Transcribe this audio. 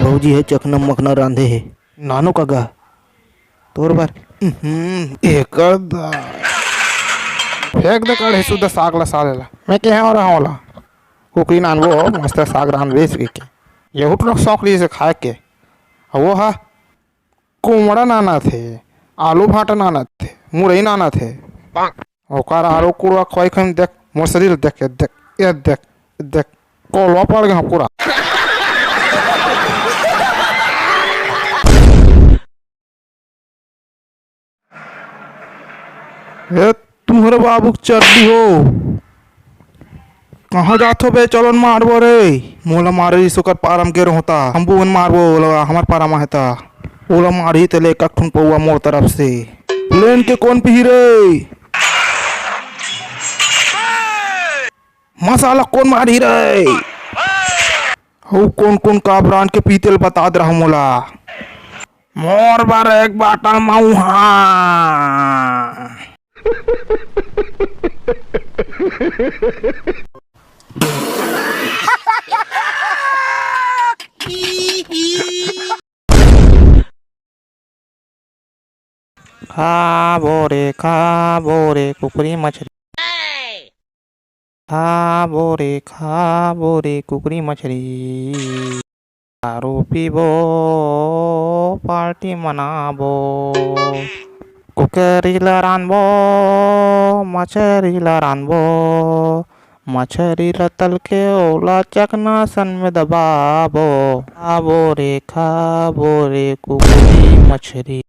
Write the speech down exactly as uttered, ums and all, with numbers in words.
भौजी हे चखना मखना रांधे हे। नानो कका, तोर बर। उहुं, एकर दा-, फेंक दे कड़ही सुद्धा साग ला, साले ला। मैं कहे हो रहा होला, कुकरी नानबो, मस्त साग रांधबे कहिके। यहू टुरा के शौक रहिसे खाए के। अउ वो हा कोमड़ा नानथे, आलू भांटा नानथे, मुरई नानथे। ओकर आलू कुड़वा खवाई खवाई देख, मोर शरीर देख, ये देख, ये देख, ये देख, कोलवा पड़ गया पूरा। ए, तुंहर बाबू के चड्डी हो, कहाँ जाथो बे? चलो न मारबो रे। मोला मारे रिहिस ओकर पारा म गे रहों ता, हम बुन मारबो ओला, हमर पारा म हे ता। ओला मारही ते ले एक ठुन पौवा मोर तरफ से। प्लेन के कोन पीही रे? मसाला कोन मारही रे? अउ कोन कोन का ब्रांड के पीतेल बता दे रहा मोला। मोर बर एक बाटल मऊहा। खाबो रे, खाबो रे, कुकरी मछरी। खाबो रे, खाबो रे, कुकरी मछरी। दारू पीबो, पार्टी मनाबो। कुकरी ला रांधबो, मछरी ला रांधबो। मछरी ला तल के ओला चखना सन में दबाबो। खाबो रे, खाबो रे, कुकरी मछरी।